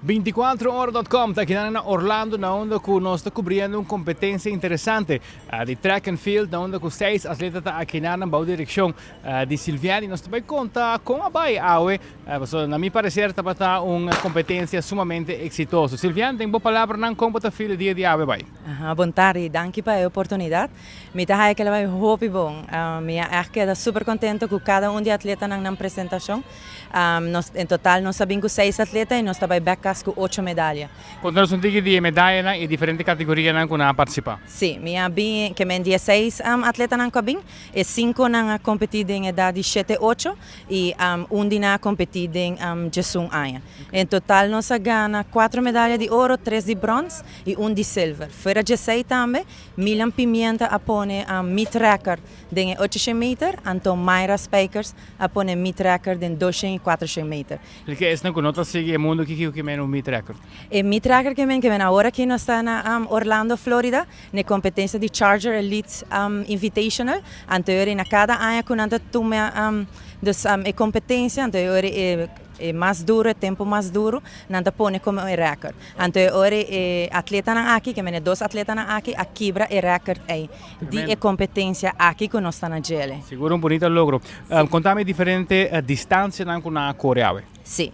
24ora.com ta aki na Orlando, na unda cu nos ta cubriendo un competencia interesante di track and field, na unda cu seis atleta ta aki na bou direccion di Silviani. Nos ta bay conta con a bay awe, so, na mi parecer tabata un competencia sumamente exitoso. Silviani, den bo palabranan, con bo ta feel dia di awe bay? Aha, bon tardi, danki pa e oportunidad. Mi ta haya cu el a bay hopi bon. Mi a keda super contento cu cada un di atletanan nan presentacion. Nos, en total nos a bin cu seis atleta y nos ta bay back cas cu ocho medaya. Conta nos un tiki di medaya y diferente categoria cu nan a participa. Si, mi a bin, ke men 16 atletanan cu a bin, e cinco nan a competi den edad di 7, 8 y un di nan a competi den 11 aña. En total nos a gana cuatro medaya di oro, tres di brons y un di silver. Fuera di esey tambe, Milan Pimienta a pone meet record den 800 meter, anto Mayra Spijkers a pone meet record den 200 y 400 meter. Pasobra esnan cu no ta sigui e mundo kico kiermen un meet record? E meet record kiermen awor aki nos ta na Orlando, Florida, na competencia di Charger Elite Invitational. Anto na cada aña cu nan ta tuma dus, e competencia, anto e mas duro, e tempo mas duro, nan ta pone como e record. Anto ora e atletanan aki, kiermen dos atletanan aki, a kibra e record ey di e competencia aki cu nos ta na dje. Sigur un bunita logro. Conta mi diferente distancianan cu nan a core awe. Si,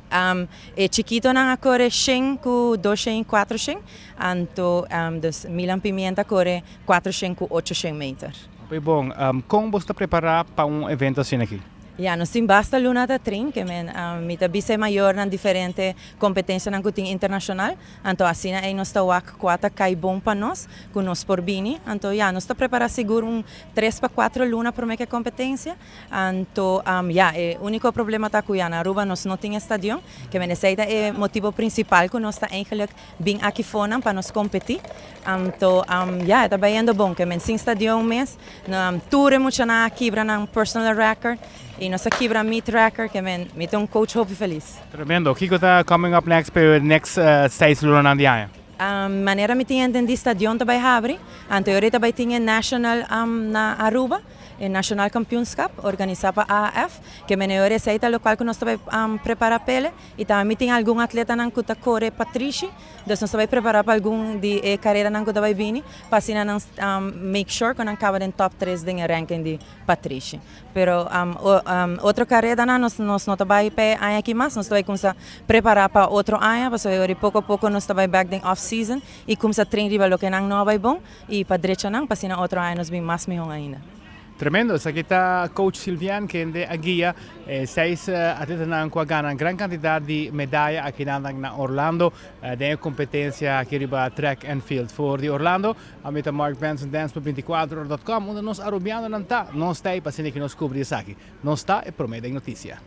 e chikitonan a core 100 cu 200 y 400, anto dus Milan Pimienta a core 400 cu 800 meter. Hopi bon. Con bo ta prepara pa un evento asina aki? Ja, nos tin basta luna ta train, kiermen mi ta bisa mayornan diferente competencianan cu tin internacional, anto asina ey nos ta wak cua ta cay bon pa nos, cu nos por bini. Anto ja, nos ta prepara sigur un 3 pa 4 luna pa e competencia. Anto ja, e unico problema ta cu ja, na Aruba nos no tin stadion, kiermen esey ta e motibo principal cu nos ta eigenlijk bin aki fonan pa nos competi. Anto ja, ta bayendo bon, kiermen sin stadion mes, no, tur e muchanan a kibra nan personal record y nos a kibra meet record, kiermen mi ta un coach hopi feliz. Tremendo. Kico ta coming up next pa next 6 lunanan di aña? Manera mi tin entendi, stadion ta bay habri, anto ahorita bay tin national na Aruba, e National Kampioenschap, organisa pa AAF, kiermen esey ta locual cu nos ta bay prepara p'e, y tambe tin algun atletanan cu ta core Patrishi, dus nos ta bay prepara pa algun di e careranan cu ta bay bini, pa asina nan make sure cu nan caba den top 3 den ranking di Patrishi. Pero otro careranan nos no ta bay pa aña aki mas, nos ta bay cuminsa prepara pa otro aña, pasobra poco poco nos ta bay back den off season y cuminsa train riba loke nan no bay bon y pa drecha nan, pa asina otro aña nos bin mas miho ainda. Tremendo. Esaki ta coach Silvian, kende a guia seis atletanan cu a gana gran cantidad di medaya aki na Orlando den competencia aki riba track and field. For di Orlando, ami ta Mark Benson Dance pa 24ora.com, unda nos Arubianonan ta, nos ta pa asina cu nos cubri esaki. Nos ta e prome den noticia.